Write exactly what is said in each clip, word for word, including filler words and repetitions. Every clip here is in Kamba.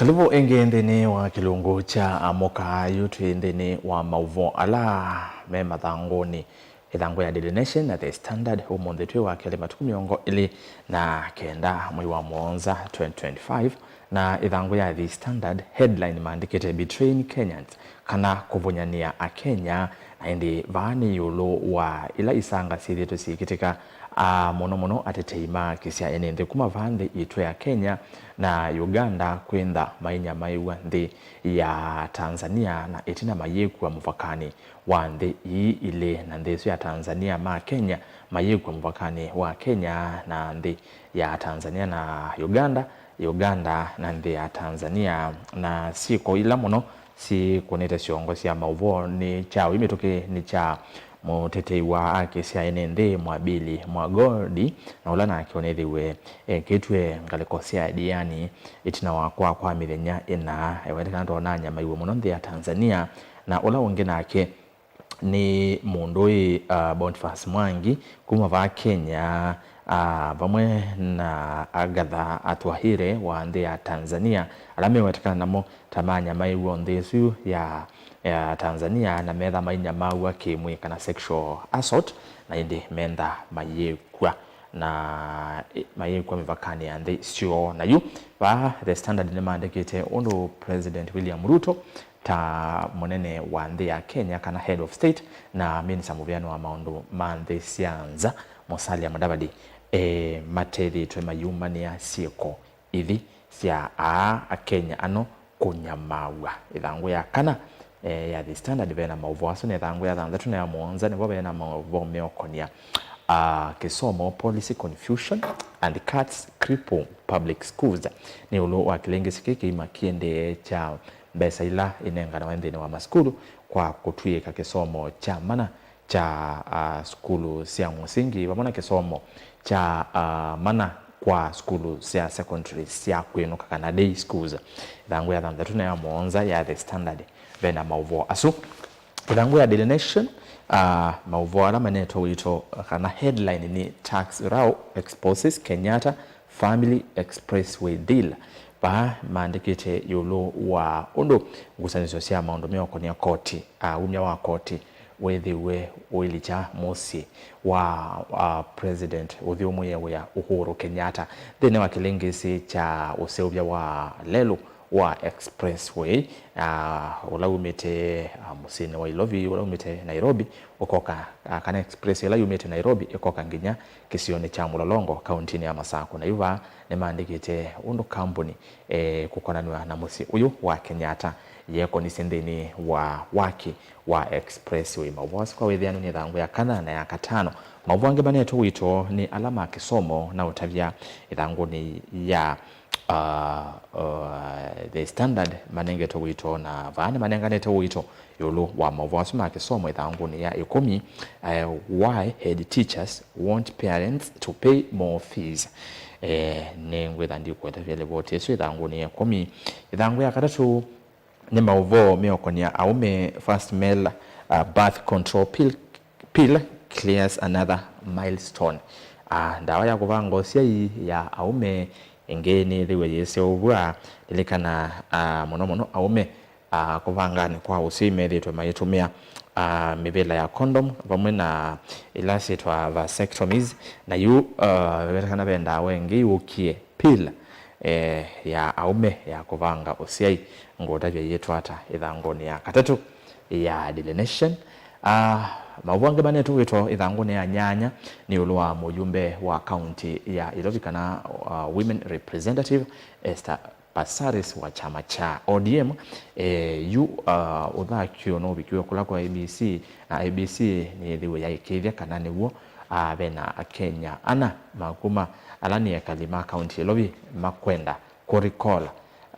Karibu ĩngĩ nthĩnĩ wa kĩlungu kya Amũka. Yu twĩ nthĩnĩ wa maũvoo ala me mathangũnĩ, ĩthangũ ya Daily Nation na The Standard, ũmũnthĩ twĩ wa kelĩ, matukũ mĩongo ĩlĩ na kenda mwei wa mũonza twenty twenty-five, na ĩthangũ ya The Standard headline maandĩkĩte, "Betraying Kenyans," kana kũvũnyanĩa Akenya, na ĩndĩ vaa nĩ ĩũlũ wa ila isanga syĩthĩĩtwe syĩkĩtĩka, a, mũno mũno atetei ma kĩsya ene nthĩ kuma vaa nthĩ itũ ya Kenya na Uganda kwĩntha mainyamaĩw'a nthĩ ya Tanzania na ĩtina mayĩkua mũvakanĩ wa nthĩ ii ilĩ, na nthĩ ĩsu ya Tanzania ma Kenya mayĩkua mũvakanĩ wa Kenya na nthĩ ya Tanzania na Uganda, Uganda na nthĩ ya Tanzania. Na syĩko ila mũno syĩkũnĩte syongo sya maũvoo nĩ kya ũi mĩtũkĩ nĩ kya mũtetei wa akĩ sya ene nthĩ Mwabili Mwagodi, na ũla nake ũnĩthĩwe ekĩtw'e ngalĩko sya Diani ĩtina wa kwakwa mĩthenya ĩna. Ewete kana ndonanyamaiwe mũno nthĩ ya Tanzania, na ũla ũngĩ nake nĩ mũndũ ũĩ, uh, Boniface Mwangi kuma vaa Kenya, uh, vamwe na Agatha Atuhaire wa nthĩ ya Tanzania, ala mewetekana namo ta manyamaĩw'e nthĩ ĩsu ya, ya Tanzania na metha mainyamaaw'a kĩmwĩĩ kana sexual assault, na ĩndĩ mentha mayĩkw'a na, ĩ, mayĩkw'a mĩvakanĩ ya nthĩ syoo. Na yu vaa The Standard nĩmaandĩkĩte ũndũ President William Ruto ta mũnene wa nthĩ ya Kenya kana head of state na minista mũvĩanĩ wa maũndũ ma nthĩ sya nza Musalia Mudavadi, e, matethĩtwe mayumanĩa syĩko ithi sya aa Akenya ano kũnyamaaw'a. Ĩthangũ ya kana, e, ya The Standard vena maũvoo asu, na ĩthangũ ya thanthatũ na ya mũonza nĩvo vena maũvoo meũkonia, a, kĩsomo, policy confusion and cuts cripple public schools. Nĩ ĩũlũ wa kĩlĩngĩsĩ kĩĩ kĩima kĩendee kya mbesa ila inenganawa nthĩnĩ wa masukulu kwa kũtw'ĩĩka kĩsomo kya mana kya, ah, sukulu sya mũsingi vamwe na kĩsomo kya, ah, mana kwa sukulu sya secondary sya kwĩnũka kana day schools. Ĩthangũ ya thanthatũ na ya mũonza ya The Standard vena maũvoo asu. Ĩthangũ ya Daily Nation, ah, maũvoo ala manetwe ũito kana headline nĩ, "Tax Row Exposes Kenyatta Family Expressway Deal." Vaa maandĩkĩte ĩũlũ wa ũndũ ngusanĩsyo sya maũndũ meũkonia koti, a, umya wa koti wĩthĩwe ũilikya mũsyĩ wa, a, President ũthyũmũĩe wĩa Uhuru Kenyatta nthĩnĩ wa kĩlĩngĩsĩ kya ũseũvya wa lelũ wa Expressway, a, ũla umĩte, a, mũsyĩnĩ wa Ilovi, ũla umĩte Nairobi, ũkoka, a, kana express ĩla yumĩte Nairobi ĩkoka nginya kĩsionĩ kya Mũlolongo, kauntinĩ ya Masakũ. Na yu vaa nĩmaandĩkĩte ũndũ kambuni, e, kũkonanw'a na mũsyĩ ũyũ wa Kenyatta yeekonisye nthĩnĩ wa waki wa expressway. Maũvoo asu kwa wĩthĩanu nĩ ĩthangũ ya kana na ya katano. Maũvoo angĩ manetwe ũito nĩ ala ma kĩsomo na ũtavya ĩthangũnĩ ya, uh, uh, The Standard manengetwe ũito, na vaa nĩmanenganĩte ũito ĩũlũ wa maũvoo asu ma kĩsomo ĩthangũnĩ ya ĩkũmi, eh, "Why head teachers want parents to pay more fees." Eh, nĩngwĩtha ndikwetavya livoti ĩsu ĩthangũnĩ ya ĩkũmi. Ĩthangũ ya katatũ nĩ maũvoo meũkonia aũme, "First male, uh, birth control pill, pill clears another milestone." Ah, ndawa ya kũvanga ũsyai ya aũme ĩngĩ nĩthĩwe yĩseũvw'a. Lilikana, ah, mũno mũno aũme, ah, kũvanganĩ kwa ũsyai methĩĩtwe maitũmĩa, ah, mĩvĩla ya condom vamwe na ila syĩtwa vasectomies, na yu, ah, vetekana ve ndawa ĩngĩ yũkie, pill, eh, ya aũme ya kũvanga ũsyai. Ngũtavya yĩtwa ata ĩthangũnĩ ya katatũ ya Daily Nation. Ah, maũvoo angĩ manetwe ũito ĩthangũnĩ ya nyanya nĩ ĩũlũ wa mũyumbe wa kaunti ya Ilovi kana, ah, women representative Esther Passaris wa kyama kya O D M, eh, yu, ah, ũthakyo nũvikiwe kũla kwa A B C, na A B C nĩyĩthĩwe yaĩkĩĩthya kana nĩw'o, ah, vena Akenya ana ma kuma ala nĩ ekali ma kaunti ya Ilovi makwenda kũ recall,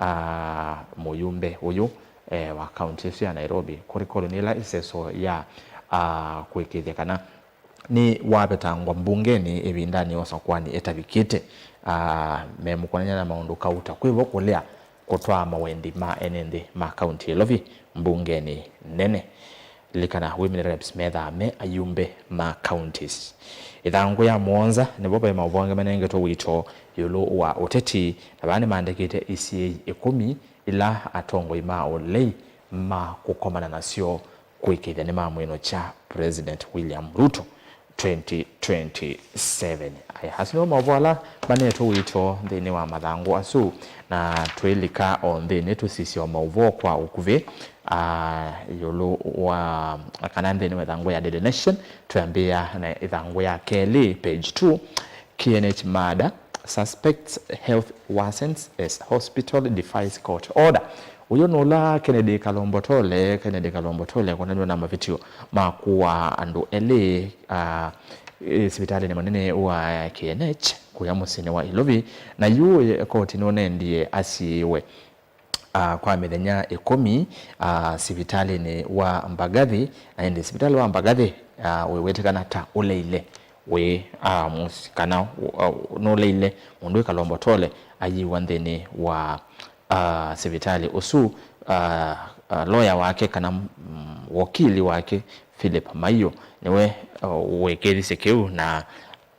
ah, mũyumbe ũyũ, eh, wa kaunti ĩsu ya Nairobi. Kũ recall nĩ ĩla ĩseso ya, ah, kũĩkĩĩthya kana nĩwavetangwa mbungenĩ ĩvindanĩ ya ũsakũanĩ ĩtavikĩte, ah, memũkonany'a na maũndũ kauta kwĩvo kũlea kũtwaa mawendi ma ene nthĩ ma kaunti ya Ilovi mbungenĩ nene. Lilikana, women reps methaa me ayumbe ma counties. Ĩthangũ ya mũonza nĩvo ve maũvoo angĩ manengetwe ũito ĩũlũ wa ũteti, na vaa nĩmaandĩkĩte isyĩĩ ĩkũmi ila atongoi ma ũlei makũkomana nasyo kũĩkĩĩthya nĩmamwĩnũkya President William Ruto twenty twenty-seven. Aya, asu nĩmo maũvoo ala manetwe ũito nthĩnĩ wa mathangũ asu, na twĩlika o nthĩnĩ tũsisye o maũvoo kwa ũkuvĩ, ah, ĩũlũ wa, kana nthĩnĩ wa ĩthangũ ya Daily Nation, twĩambĩĩa na ĩthangũ ya kelĩ, page two, K N H murder, suspect's health worsens as hospital defies court order. Ũyũ nũla Kennedy Kalombotole, Kennedy Kalombotole kũnenwa na mavĩtyo ma kũaa andũ elĩ, ah, eh, sivitalĩnĩ mũnene wa K N H kũya mũsyĩnĩ wa Ilovi, na yu, eh, koti nũnendie asiĩwe, ah, kwa mĩthenya ĩkũmi, ah, sivitalĩnĩ wa Mbagathi, na ĩndĩ sivitalĩ wa Mbagathi, ah, wĩwetĩkana ta ũleile wĩ, ah, mũs-, kana, ah, nũleile mũndũ wĩ Kalombotole ayiwa nthĩnĩ wa, ah, sivitalĩ ũsu, ah, ah, lawyer wake kana, mm, wakili wake Philip Maiyo nĩwe, ah, wĩkĩthisye kĩu na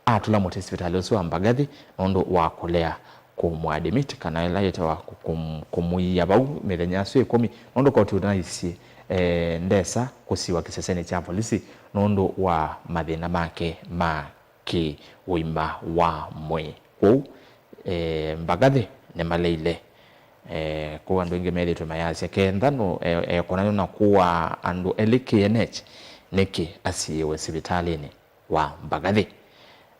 atũla mũtĩ sivitalĩ ũsu wa Mbagathi nũndũ wa kũlea kũmũadmit kana ĩla yĩtawa kũ-, kũm-, kũmũia vau mĩthenya asu ĩkũmi nũndũ koti ũnaisye, eh, ndesa kũsiwa kĩsesenĩ kya volisi nũndũ wa mathĩna make ma kĩ-ũima wa mwĩĩ. Kwoou, eh, Mbagathi nĩmaleile, eh, kwoou andũ aingĩ methĩĩtwe mayasya kenda nũ, eh, ekonanw'a na kũaa andũ elĩ K N H, nĩkĩ asiĩwe sivitalĩnĩ wa Mbagathi.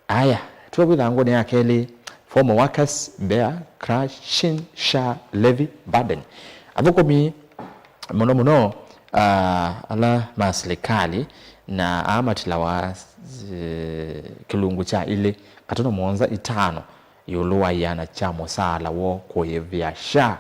Aya, twĩ ĩthangũnĩ ya kelĩ, former workers bear crushing SHA levy burden. Athũkũmi mũno mũno, ah, ala ma silikalĩ na aa matilawa, eh, kĩlungu kya ilĩ katono mũonza itano ĩũlũ wa ĩana kya mũsaala woo kũĩvĩa SHA,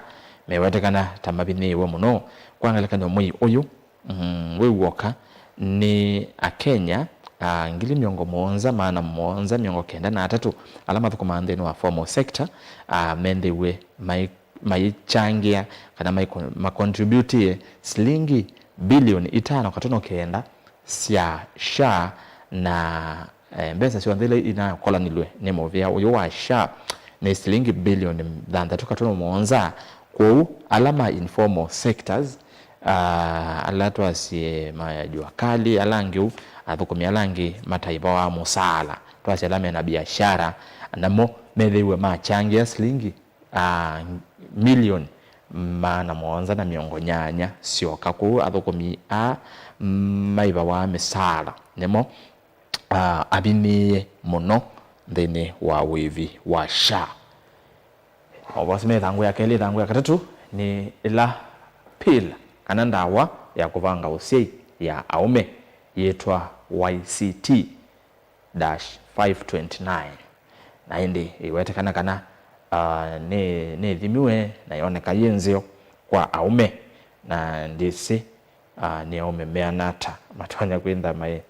mewetekana ta mavinyĩĩwe mũno. Kwa ngelekany'o, mwei ũyũ, mm, wĩ w'oka, nĩ Akenya, ah, ngili mĩongo mũonza, maana mũonza mĩongo kenda na atatũ ala mathũkũmaa nthĩnĩ wa formal sector, ah, menthĩiwe mai-, maikyangĩa kana mai-, makontributie silingi bilioni itano katono kenda sya SHA, na, eh, mbesa syonthe ila inakolanilw'e nĩ mũvĩa ũyũ wa SHA nĩ silingi bilioni thanthatũ katono mũonza. Kwoou ala ma informal sectors, ah, ala twasye ma jua kali, ala angĩ ũu, athũkũmi ala angĩ mataivawa mũsaala, twasye ala mena biashara, namo methĩiwe makyangĩa silingi, ah, milioni maana mũonza na mĩongo nyanya syoka. Kwoou athũkũmi aa maivawa mĩsaala nĩmo, ah, avinyĩĩe mũno nthĩnĩ wa ũĩvi wa SHA. Maũvoo asu me ĩthangũ ya kelĩ. Ĩthangũ ya katatũ nĩ ĩla pill kana ndawa ya kũvanga ũsyai ya aũme yĩtwa Y C T dash five twenty-nine, na ĩndĩ ĩwetekana kana, ah, nĩ, nĩthimiwe na yoneka yĩ nzeo kwa aũme, na ndĩsĩ, ah, nĩ aũme meana ata matonya kwĩtha mai,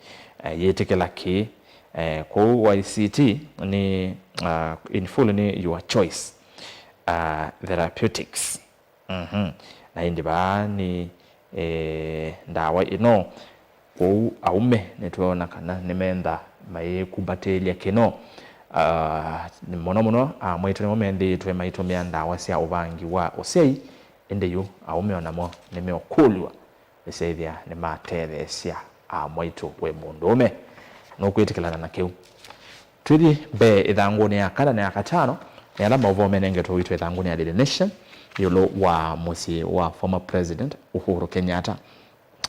eh, yĩtĩkĩla kĩĩ. Eh, kwoou Y C T nĩ, ah, in full nĩ your choice, ah, therapeutics. Mhm. Na ĩndĩ vaa nĩ, eh, ndawa ĩno. Kwoou aũme nĩtweona kana nĩmenda mayĩkumbatĩĩlya kĩno. Ah, nĩ mũno mũno amwaitũ nĩmo mendĩĩtwe maitũmĩa ndawa sya ũvangi wa ũsyai, ĩndĩ yu aũme o namo nĩmeũkũlw'a nĩsyaĩthĩa nĩmatetheesya amwaitũ wĩ mũndũũme. Nũkwĩtĩkĩlana na kĩu? Twĩthi mbee ĩthangũnĩ ya kana na ya katano, nĩ ala maũvoo menengetwe ũito ĩthangũnĩ ya Daily Nation ĩũlũ wa mũsyĩ wa former President Uhuru Kenyatta,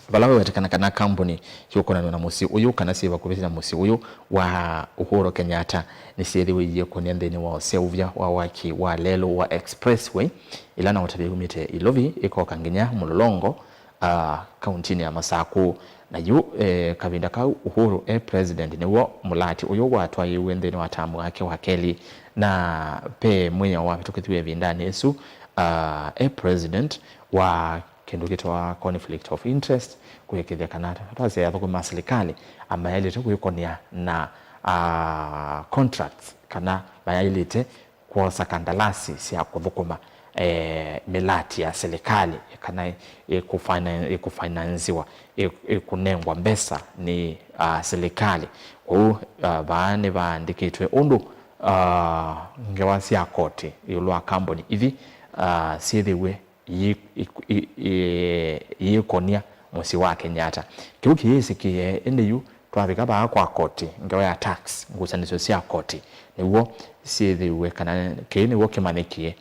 vala wewetekana kana kambuni syũkonanw'a na mũsyĩ ũyũ kana syĩ vakuvĩ na mũsyĩ ũyũ wa Uhuru Kenyatta nĩsyĩthĩwe iyĩkũnĩa nthĩnĩ wa ũseũvya wa waki wa lelũ wa expressway, ĩla na ũtavya yumĩte Ilovi ĩkoka nginya Mũlolongo, ah, kauntinĩ ya Masakũ. Na yu, eh, kavinda kau Uhuru e president nĩw'o mũlati ũyũ watwaĩĩwe nthĩnĩ wa tamu wake wa kelĩ, na ve mwĩao wavĩtũkĩthiw'e ĩvindanĩ ĩsu, ah, e president wa kĩndũ kĩtawa conflict of interest, kũĩkĩĩthya kana twasya athũkũmi ma silikalĩ amayaĩlĩte kwĩkũnĩa na, ah, contracts kana mayaĩlĩte kwosa kandalasi sya kũthũkũma, eh, mĩlati ya silikalĩ, kana ĩkũfina-, ĩkũfinansiwa, ĩ-, ĩkũnengwa mbesa nĩ, ah, silikalĩ. Kwoou, ah, vaa nĩvaandĩkĩtwe ũndũ ah, ngewa sya koti ĩũlũ wa kambuni ithi, ah, syĩthĩwe ii-, i-, i-, i-, iikonia mũsyĩ wa Kenyatta. Kĩu kĩyĩsĩkĩe, ĩndĩ yu twavika vaa kwa koti, ngewa ya tax, ngusanĩsyo sya koti, nĩw'o syĩthĩwe kana kĩĩ nĩw'o kĩmanyĩkie.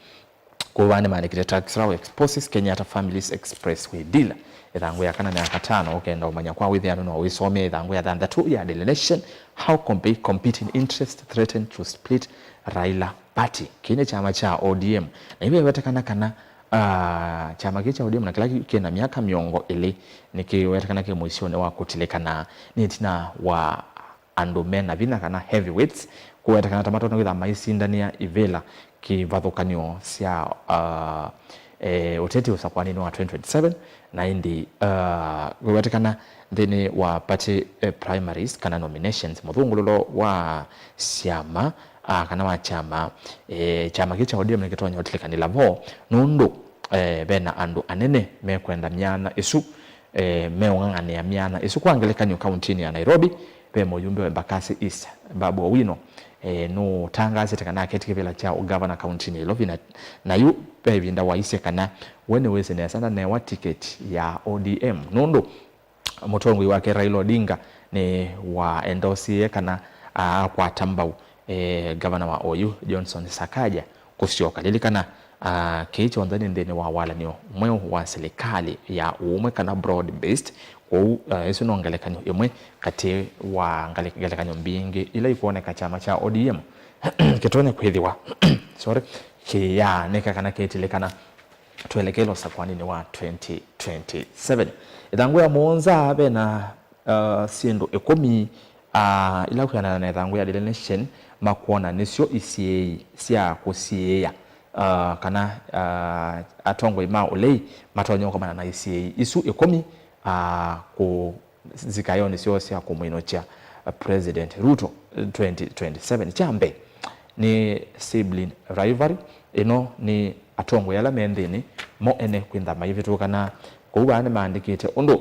Kũu vaa nĩmaandĩkĩte, "Tax row exposes Kenyatta family's expressway deal." Ĩthangũ ya kana na ya katano, ũkenda ũmanya kwa wĩthĩano no wĩsomea ĩthangũ ya thanthatũ ya Daily Nation, "How compe-, competing interests threaten to split Raila party." Kĩĩ nĩ kyama kya O D M. Na ivewetekana kana, ah, kyama kĩĩ kya O D M na kĩla kĩ-, kĩna myaka mĩongo ĩlĩ nĩkĩwetekana kĩ mũisyonĩ wa kũtilĩkana nĩ ĩtina wa andũ mena vinya kana heavyweights, kũwetekana ta matonya kwĩthĩwa maisindanĩa ivĩla kĩvathũkany'o sya, uh, eh, ũteti ũsakwanĩnĩ wa twenty twenty-seven, na ĩndĩ, uh, kũwetekana nthĩnĩ wa party, eh, primaries kana nominations, mũthũngũlũlo wa syama, ah, kana wa kyama, eh, kyama kĩu kya O D M nĩkĩtonya ũtilĩkanĩla vo, nũndũ, eh, vena andũ anene mekwenda myanya ĩsu, eh, meũng'ang'anĩa myanya ĩsu. Kwa ngelekany'o, kauntinĩ ya Nairobi, ve mũyumbe wa Embakasi East, Babu Owino, eh, nũtangaasĩte kana aketi kĩvĩla kya ũgavana kauntinĩ ya Nairobi, na, na yu ve ĩvinda waisye kana we nĩwĩsĩ nesa ndanewa tiketi ya O D M, nũndũ mũtongoi wake Raila Odinga nĩwaendosie kana akwata mbau, eh, ngavana wa oyu Johnson Sakaja kũsyoka. Lilikana, ah, kĩĩ kyonthe nĩ nthĩnĩ wa walan'yo mweũ wa silikalĩ ya ũũmwe kana broad based. Kwoou, ah, ĩsu no ngelekany'o ĩmwe katĩ wa ngale-, ngelekany'o mbingĩ ila ikwoneka kyama kya O D M kĩtonya kwĩthĩwa, sorry, kĩyaanĩka kana kĩtilĩkana twelekele ũsakwanĩnĩ wa twenty twenty-seven. Ĩthangũ ya mũonza vena, uh, syĩndũ ĩkũmi, uh, ila kwĩanana na ĩthangũ ya Daily Nation makwona nĩsyo isiĩĩi sya kũsiĩĩa, uh, kana, uh, atongoi ma ũlei matonya ũkomana na isiĩĩi isu ĩkũmi, uh, kũ nzikayonĩ syoo sya kũmwinũkya President Ruto twenty twenty-seven. Kya mbee nĩ sibling rivalry. Ĩno nĩ atongoi ala me nthĩnĩ mo ene kwĩntha maivĩtũkana. Kwoou vaa nĩmaandĩkĩte ũndũ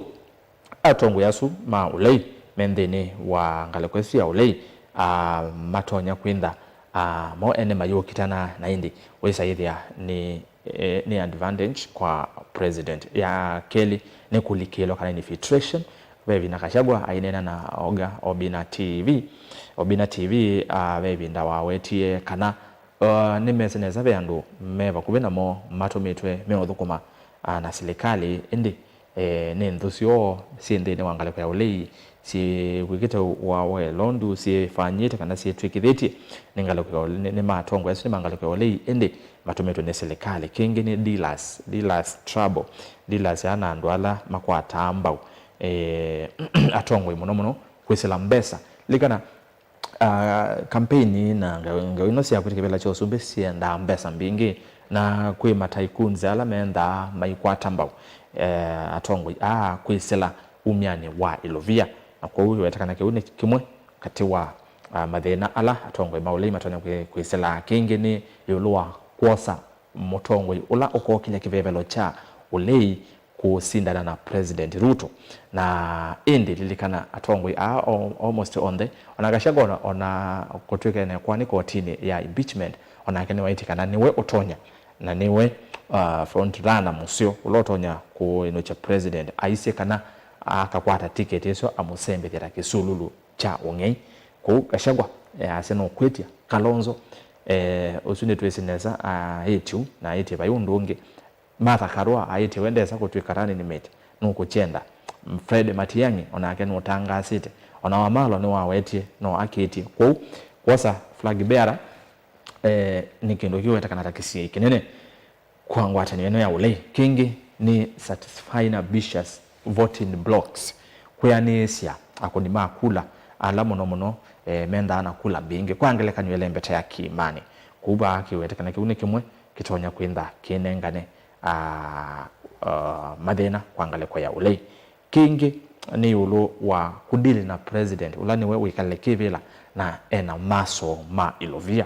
atongoi asu ma ũlei me nthĩnĩ wa ngalĩko ĩsu ya ũlei, a, matonya kwĩntha, a, mo ene mayũkitana, na ĩndĩ wĩsa yĩthĩa nĩ, e, nĩ advantage kwa president. Ya kelĩ nĩ kũlikĩlwa kana infiltration. Ve ĩvinda Gachagua aineena na Oga Obina T V, Obina T V, a, ve ĩvinda wawetie kana, a, nĩmesĩ nesa ve andũ me vakuvĩ namo matũmĩtwe meũthũkũma, a, na silikalĩ, ĩndĩ, e, nĩ nthũ syoo syĩ nthĩnĩ wa ngalĩko ya ũlei syĩw'ĩkĩte wa welondu syĩfanyĩte kana syĩtw'ĩkĩthĩtye nĩ ngalĩko ya ũle-, nĩ, nĩ ma atongoi asu nĩ ma ngalĩko ya ũlei, ĩndĩ matũmĩtwe nĩ silikalĩ. Kĩngĩ nĩ dealers, dealers trouble, dealers aa na andũ ala makwataa mbau, e, atongoi mũno mũno kwĩsĩla mbesa. Lilikana, ah, kampeini na ngau, ngau ino sya kwĩtĩkĩvĩla kya ũsumbĩ syendaa mbesa mbingĩ, na kwĩ ma tycoons ala mendaa maikwata mbau, eh, atongoi aa kwĩsĩla umyanĩ wa ilovia, na kwoou ĩwetekana kĩu nĩ kĩmwe katĩ wa, ah, mathĩna ala atongoi ma ũlei matonya kwĩ-, kwĩsĩla. Kĩngĩ nĩ ĩũlũ wa kwosa mũtongoi ũla ũkookĩlya kĩvevelo kya ũlei kũsindana na President Ruto. Na ĩndĩ lilikana, atongoi aa o-, almost onthe, ona Gachagua ona, ona kũtw'ĩka nĩekwanĩ kotinĩ ya impeachment, onake nĩwaĩtye kana nĩwe ũtonya, na nĩwe, uh, front runner mũseo ũla ũtonya kũinũkya president. Aisye kana akakwata tiketi ĩsu amũsembethya ta kĩsululu kya ũng'ei. Kũu Gachagua, eh, asya nũkwĩtya Kalonzo, eh, ũsu nĩtwĩsĩ nesa, aĩtye ũu, na aĩtye vai ũndũ ũngĩ. Martha Karua aĩtye we ndesa kũtw'ĩka running mate, nũkũkyenda. Fred Matiang'i onake nũtangaasĩte. Ona Wamalwa nĩwawetie no akĩtye. Kwoou kwosa flag bearer, eh, nĩ kĩndũ kĩwetekana ta kĩsiĩi kĩnene kwa ngwatanĩo ĩno ya ũlei. Kĩngĩ nĩ satisfying ambitious voting blocs, kwĩanĩĩsya akũni ma kula ala mũno mũno, eh, mendaa na kula mbingĩ, kwa ngelekany'o ĩlembeta ya Kiimani. Kũu vaa kĩwetekana kĩu nĩ kĩmwe kĩtonya kwĩntha kĩnengane, ah, ah, mathĩna kwa ngalĩko ya ũlei. Kĩngĩ nĩ ĩũlũ wa kũdili na president ũla nĩwe wĩkalile kĩvĩla na ena masoo ma ilovia.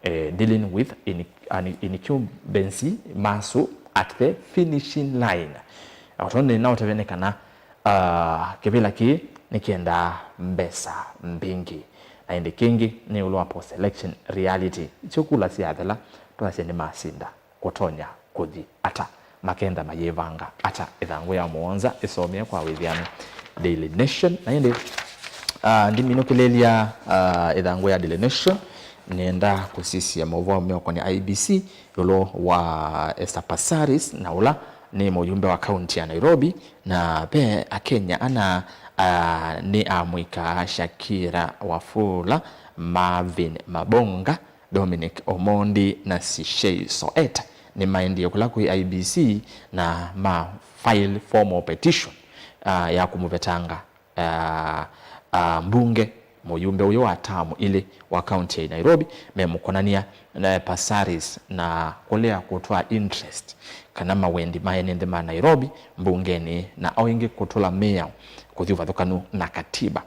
Eh, dealing with in-, an incumbency muscle at the finishing line. O tondũ nĩnaũtavya nĩ kana, ah, kĩvĩla kĩĩ nĩkĩendaa mbesa mbingĩ. na ĩndĩ kĩngĩ nĩ ĩũlũ wa post-election reality. Kyu kula syathela, twasye nĩmasinda kũtonya kũthi ata, makenda mayĩvanga ata. Ĩthangũ ya mũonza ĩsomie kwa wĩthĩanu Daily Nation. Na ĩndĩ, ah, ndiminũkĩlĩlya, ah, ĩthangũ ya Daily Nation, nĩenda kũsisya maũvoo meũkonĩ I E B C ĩũlũ wa Esther Passaris, na ũla nĩ mũyumbe wa kaunti ya Nairobi, na ve Akenya ana, ah, nĩ amũika Shakira Wafula, Marvin Mabonga, Dominic Omondi na Sishei Soeta nĩmaendie kũla kwĩ I E B C na ma file formal petition, ah, ya kũmũvetanga, ah, ah, mbunge, mũyumbe ũyũ wa tamu ilĩ wa kaunti ya Nairobi, memũkonany'a na Passaris na kũlea kũtwaa interest kana mawendi mae nĩ nthĩ ma Nairobi mbungenĩ, na o ĩngĩ kũtũla mĩao kũthi ũvathũkanu na katiba.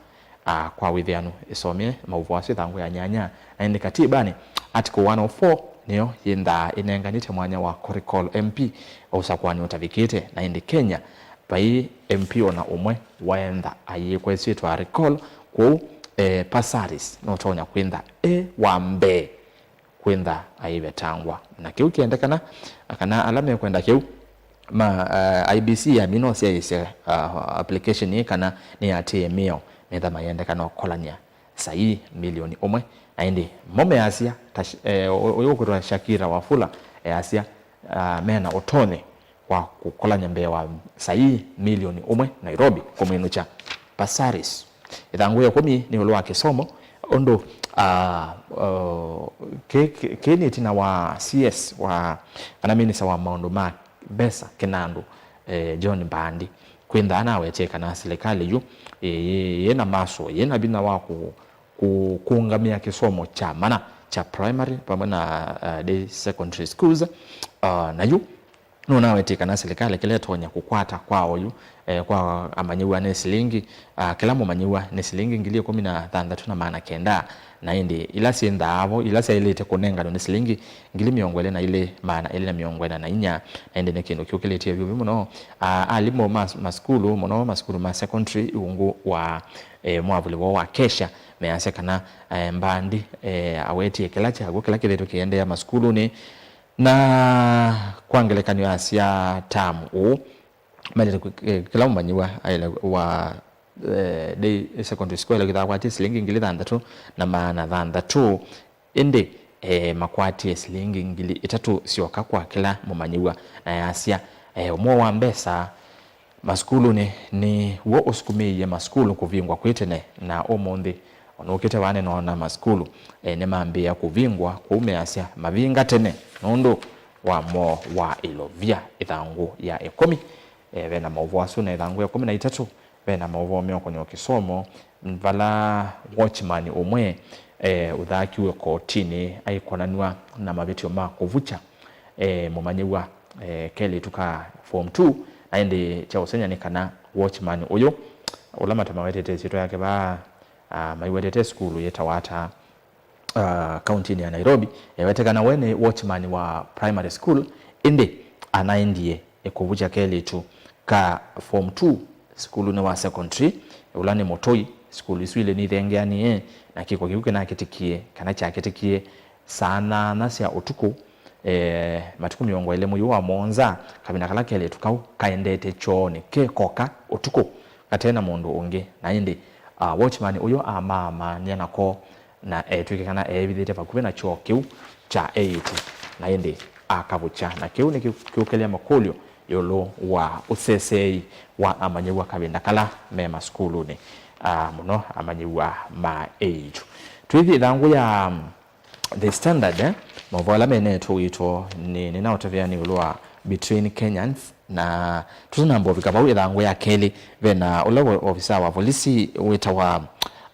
Ah, kwa wĩthĩanu, ĩsomie maũvoo asu ĩthangũ ya nyanya. Na ĩndĩ katibanĩ, Article one oh four nĩyo yĩnthaa ĩnenganĩte mwanya wa kũrecall M P ũsakũanĩ ũtavikĩte. Na ĩndĩ Kenya, vai M P o na ũmwe waentha ayĩkwa ĩsyĩtwa recall, kwoou, eh, Passaris nũtonya kwĩntha e wa mbee kwĩntha aivetangwa. Na kĩu kĩendekana, kana ala mekwenda kĩu, ma, uh, I E B C yamina ũsyaĩĩsya, uh, application ĩĩ kana nĩyatĩĩe mĩao, metha mayendekana ũkolany'a saii milioni ũmwe. Na ĩndĩ mo measya, ta sh-, eh, ũ-, ũyũ ũkwĩtwa Shakira Wafula easya, uh, mena ũtonyi wa kũkolany'a mbee wa saii milioni ũmwe Nairobi kũmwĩnũkya Passaris. Ĩthangũ ya ĩkũmi nĩ ĩũlũ wa kĩsomo, ũndũ, ah, uh, kĩ, kĩ, kĩ nĩ ĩtina wa C S wa, kana minista wa maũndũ ma mbesa Kĩnandũ, eh, John Mbandi, kwĩntha anawetie kana silikalĩ yu, eh, yĩ, yĩ na muscle, yĩ na vinya wa kũ, kũ, kũũngamĩa kĩsomo kya mana kya primary vamwe na, uh, day secondary schools, uh, na yu nũnawetie kana silikalĩ kĩla ĩtonya kũkwata kwa oyu, eh, kwa amanyĩw'a nĩ silingi, ah, kĩla mũmanyĩw'a nĩ silingi ngili ĩkũmi na thanthatũ na maana kenda, na ĩndĩ ila syĩnthaa vo, ila syaĩlĩte kũnenganwa nĩ silingi ngili mĩongo ĩlĩ na ilĩ maana ĩlĩ na mĩongo ĩna na inya, na ĩndĩ nĩ kĩndũ kĩũkĩlĩtye vyũvyu mũno, ah, alimũ ma masukulu, mũno masukulu ma secondary, iungu wa, eh, mwavuli woo wa kesha, measya kana, eh, Mbandi, eh, awetie kĩla kyaw'o, kĩla kĩthĩtwe kĩendeea masukulunĩ, na kwa ngelekany'o, asya tamu ũũ, mailĩte kwĩ-, eh, kĩla mũmanyĩw'a aĩle wa, eh, day secondary school aĩle kwĩthĩwa akwatie silingi ngili thanthatũ na maana thanthatũ, ĩndĩ, eh, makwatie silingi ngili itatũ syoka kwa kĩla mũmanyĩw'a, na yasya, eh, ũmwe wa mbesa masukulunĩ nĩ w'o ũsukumĩie masukulu kũvingwa kwĩ tene, na ũmũnthĩ o nũkĩte vaa nĩnoona masukulu, e, nĩmambĩĩa kũvingwa, kwoou measya mavinga tene nũndũ wa moo wa ĩlovya. Ĩthangũ ya ĩkũmi, e, ve na maũvoo asu, na ĩthangũ ya ĩkũmi na itatũ ve na maũvoo meũkon'ya kĩsomo, vala watchman ũmwe, e, ũthaakiw'e kotinĩ aikonanw'a na mavĩtyo ma kũvukya, e, mũmanyĩw'a, e, kelĩtu ka form two, na ĩndĩ kya ũsengy'a nĩ kana watchman ũyũ, ũla mate mawetete ĩsyĩtwa yake vaa, a, maiwetete sukulu yĩtawa ata, a, kauntinĩ ya Nairobi, ewete kana we nĩ watchman wa primary school, ĩndĩ anaendie kũvukya kelĩtu ka form two sukulunĩ wa secondary, ũla nĩ mũtũi. Sukulu isu ilĩ nithengeanĩe, na kĩko kĩu kĩnakĩtĩkie, kana kyakĩtĩkie saa nyanya sya ũtukũ, eh, matukũ mĩongo ĩlĩ mwei wa mũonza, kavinda kala kelĩtu kau kaendete kyoonĩ ke koka ũtukũ kate na mũndũ ũngĩ. Na ĩndĩ, ah, watchman ũyũ amaamaany'a nako, na etw'ĩke kana eevithĩte vakuvĩ na kyoo kĩu kya eĩtu, na ĩndĩ akavukya. Na kĩu nĩkĩũkĩlya makũlyo ĩũlũ wa ũseseei wa amanyĩw'a kavinda kala me masukulunĩ, ah, mũno amanyĩw'a ma eĩtu. Twĩthi ĩthangũ ya The Standard, eh? Maũvoo ala menetwe witũ nĩ, nĩnaũtavĩanĩ ĩũlũ wa Between Kenyans, na tũtanamba ũvika vau, ĩthangũ ya kelĩ, ve na ũla wo-, ovisa wa volisi wĩtawa,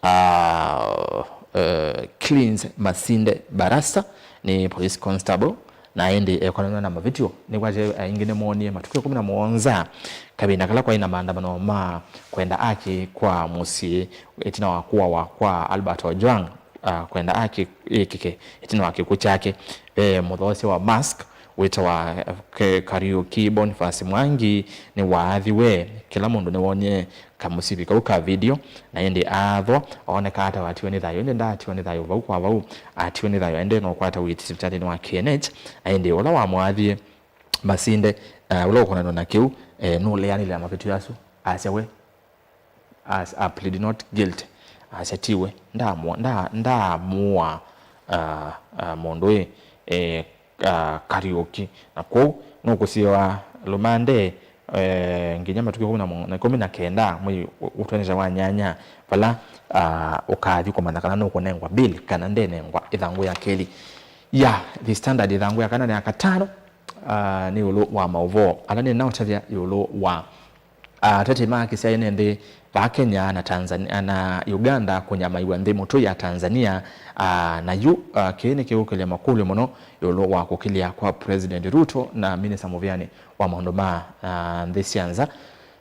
ah, eh, Cleans Masinde Barasa, nĩ police constable, na ĩndĩ ekonanw'a na mavĩtyo nĩkwatye aingĩ nĩmoonie matukũ ĩkũmi na mũonza kavinda kala kwaĩ na maandamano ma kwenda haki kwa mũsyĩ ĩtina wa kũawa kwa Albert Ojwang, ah, kwenda haki yĩkĩke ĩtina wa kĩkw'ũ kyake. Ve mũthoosya wa mask Wĩtawa, eh, Ke-, Kariuki Boniface Mwangi nĩwaathiwe. Kĩla mũndũ nĩwoonie kamũsivi kau ka video, na ĩndĩ aathwa, ooneka ata watiwe nĩ thayũ, ĩndĩ ndaatiwe nĩ thayũ vau kwa vau, atiwe nĩ thayũ, aendee na ũkwata ũiiti sivitalĩnĩ wa K N H, na ĩndĩ ũla wamũathie Masinde, eh, ũla ũkonanwa na kĩu, eh, nũleanile na mavĩtyo asu, asya we, as, I plead not guilty, asya tiwe, ndamũ-, nda-, ndaamũa, ah, ah, mũndũ ĩ, eh, ah, Kariuki. Na kwoou nũkũsiĩwa lũmande, eh, nginya matukũ ĩkũmi na mo-, na ĩkũmi na kenda mwei ũ-, ũtwenete wa nyanya, vala, ah, ũkathi kũmanya kana nũkũnengwa bail kana ndenengwa ĩthangũ ya kelĩ. Ya The Standard ĩthangũ ya kana na ya katano, ah, nĩ ĩũlũ wa maũvoo ala nĩnaũtavya ĩũlũ wa ah, atetei ma kĩsyaĩ nĩ nthĩ va Kenya na Tanzania, na Uganda kũnyamaiw'a nthĩ mũtũi ya Tanzania, ah, na yu, ah, kĩĩ nĩkĩũkĩlya makũlyo mũno ĩũlũ wa kũkĩlya kwa President Ruto na minista mũvĩanĩ wa maũndũ ma, ah, nthĩ sya nza,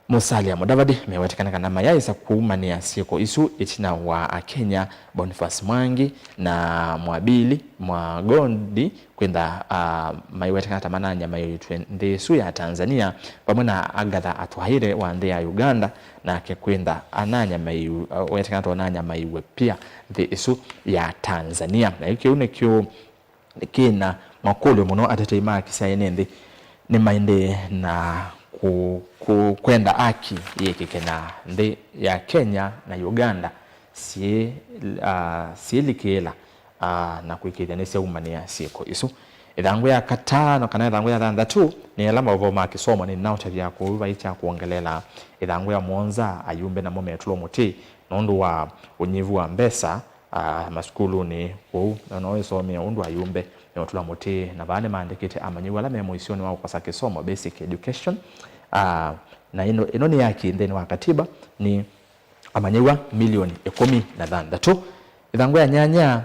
Musalia Mudavadi, mewetĩkana kana mayaaĩsa kũumanĩa syĩko isu ĩtina wa Akenya Boniface Mwangi na Mwabili Mwagondi kwĩtha, ah, maiweteka ta mananyamaĩtw'e nthĩ ĩsu ya Tanzania, vamwe na Agatha Atwaire wa nthĩ ya Uganda, nake kwĩtha ananyamaiw-, ah, weteka ta ũnanyamaiw'e pia nthĩ ĩsu ya Tanzania. Na kĩu nĩkyo kĩna makũlyo mũno atetei ma kĩsyaĩ nĩ nthĩ nĩmaendee na kũ-, kũ-, kwenda aki yĩkĩke na nthĩ ya Kenya na Uganda syĩ, ah, syĩlikĩĩla, ah, na kũĩkĩĩthya nĩsyaumanĩa syĩko isu. Ĩthangũ ya katano kana ĩthangũ ya thanthatũ nĩ ala maũvoo ma kĩsomo nĩnaũtavya kũu vai kya kwongeleela ĩthangũ ya mũonza, ayumbe namo metũlwa mũtĩ nũndũ wa ũnyivu wa mbesa, ah, masukulunĩ kũu, na no ĩsomea ũndũ ayumbe meũtũla mũtĩ, na vaa nĩmaandĩkĩte amanyĩw'a ala me mũisyonĩ wa kũkosa kĩsomo, basic education. Ah, na ĩno, ĩno nĩ yaki nthĩnĩ wa katiba, nĩ amanyĩw'a milioni ĩkũmi na thanthatũ. Ĩthangũ ya nyanya,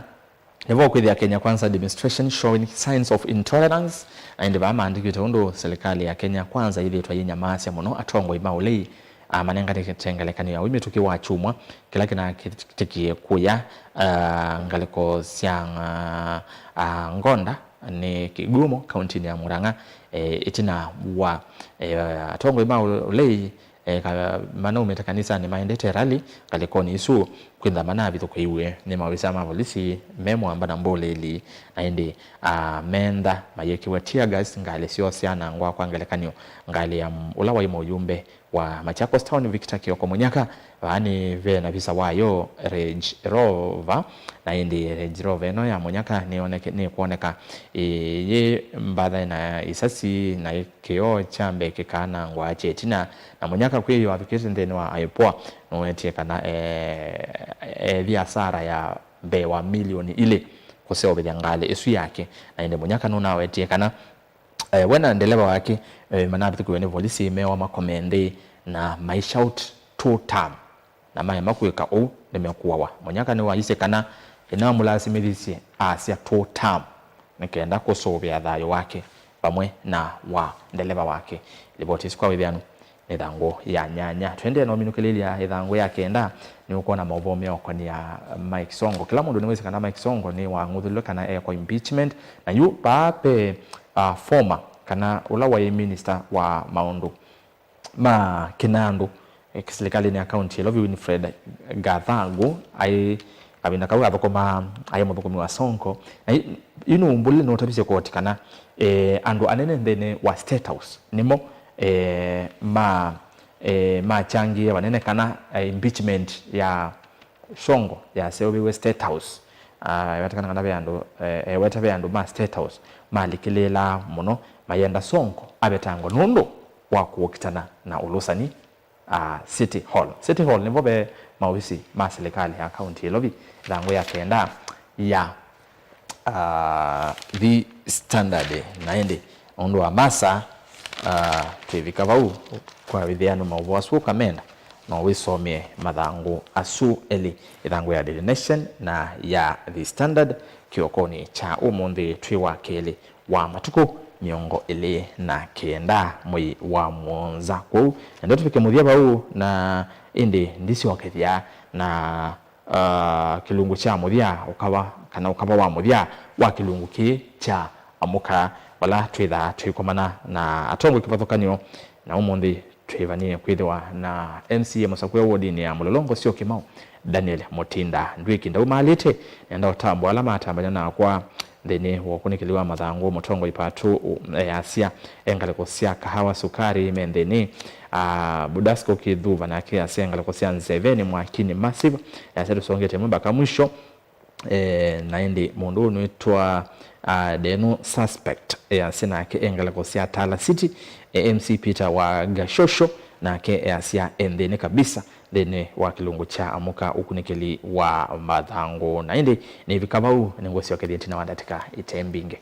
nĩvo kwĩthĩa Kenya Kwanza administration showing signs of intolerance, na ĩndĩ vaa maandĩkĩte ũndũ serikali ya Kenya Kwanza yĩthĩĩtwe yĩnyamaasya mũno atongoi ma ũlei, ah, manenganĩte ngelekany'o ya wĩ mĩtũkĩ wa kyumwa kĩla kĩnakĩtĩkie kũya, ah, ngalĩko sya, ah, ah, Ngonda nĩ Kigumo, kauntinĩ ya Murang'a, eh, ĩtina wa, eh, atongoi ma ũ-, ũlei, eh, ka-, manaumĩte kanisanĩ maendete rally ngalĩkonĩ isu, kwĩtha manavithũkĩiw'e nĩ maovisa ma volisi me mũamba na mbũlĩli, na ĩndĩ, ah, meentha mayĩkĩwe tear gas, ngalĩ syoo syanangwa. Kwa ngelekany'o, ngalĩ ya m-, ũla waĩ mũyumbe wa Machakos Town, Victor Kioko Munyaka, vaa nĩ ve na visa wayo Range Rover, na ĩndĩ Range Rover ĩno ya Munyaka nĩyoneke-, nĩkwoneka ĩ-, yĩ mbatha na isasi, na ĩ kĩoo kya mbee kĩkanangwa kya ĩtina, na Munyaka kwĩyĩwa avikĩte nthĩnĩ wa IPOA nũwetie kana, eh, ethi asara ya mbee wa milioni ilĩ kũseũvĩthya ngalĩ ĩsu yake, na ĩndĩ Munyaka nũnawetie kana eh, we na ndeleva wake, eh, manavithũkĩwe nĩ volisi mewa makome nthĩ na mai shout two term, na maema kwĩka ũu nĩmekũawa. Munyaka nĩwaisye kana ĩnamũlasimĩthisye asya two term nĩ kenda kũsũvĩa thayũ wake vamwe na wa ndeleva wake. Livoti ĩsu kwa wĩthĩanu nĩ ĩthangũ ya nyanya. Tũendee na ũminũkĩlĩlya ĩthangũ ya kenda, nĩũkwona maũvoo meũkonĩa Mike Sonko. Kĩla mũndũ nĩwĩsĩ kana Mike Sonko nĩwang'uthũlwe kana ekwa impeachment, na yu vaa ve, ah, former, kana ũla waĩ minister wa maũndũ ma kĩnandũ, eh, silikalĩnĩ ya kaunti ya Ilovi, Winfred Gathagu, aĩ kavinda kau athũkũmaa, aĩ mũthũkũmi wa Sonko. Na yu, yu nĩwumbũlile nũtavisye koti kana, eh, andũ anene nthĩnĩ wa State House nĩmo, eh, ma, eh, machangie vanene kana, eh, impeachment ya Sonko yaseũvĩwe State House. Ah, ewetekana kana ve andũ, eh, eweta ve andũ ma State House malikĩlĩĩlaa mũno mayenda Sonko avetangwe nũndũ wa kũkitana na ũlũsani, ah, City Hall. City Hall nĩvo ve maovisi ma silikalĩ ya kaunti ya Ilovi, ĩthangũ ya kenda ya, ah, The Standard. Na ĩndĩ nũndũ wa masa, ah, twĩvika vau kwa wĩthĩano maũvoo asu ũkamenda, no wĩsomee mathangũ asu elĩ, ĩthangũ ya Daily Nation na ya The Standard kĩokonĩ kya ũmũnthĩ twĩ wa kelĩ wa matukũ mĩongo ĩlĩ na kenda mwei wa mũonza. Kwoou nenda tũvike mũthya vau, na ĩndĩ ndisyokethya na, ah, kĩlungu kya mũthya, ũkava, kana ũkava wa mũthya wa kĩlungu kĩĩ kya Amũka vala twĩthaa tũikomana na atongoi kĩvathũkany'o, na ũmũnthĩ twĩvanie kwĩthĩwa na M C A mũsakũe wodinĩ ya Mũlolongo Syokimau, Daniel Mutinda Ndwiki. Ndaumalĩte, nenda ũtambwa ala matambany'a nakwa nthĩnĩ wa ũkunĩkĩli wa mathangũ. Mũtongoi Patu easya e ngalĩko sya Kahawa Sukari me nthĩnĩ, a, Budasco Kithuva nake easya e ngalĩko sya Nzeveni Mwakini Massive. Easya tũsongete ĩmwe mpaka mwisho. E, na ĩndĩ mũndũ ũũ nĩwĩtwa, a, Denu Suspect easya nake e ngalĩko sya Tala City. E, M C Peter wa Gashosho nake easya e nthĩnĩ kabisa nthĩnĩ wa kĩlungu kya Amũka ũkunĩkĩli wa mathangũ. Na ĩndĩ nĩvika vau, nĩngũsyokethya ĩtina wa ndatĩka ite mbingĩ.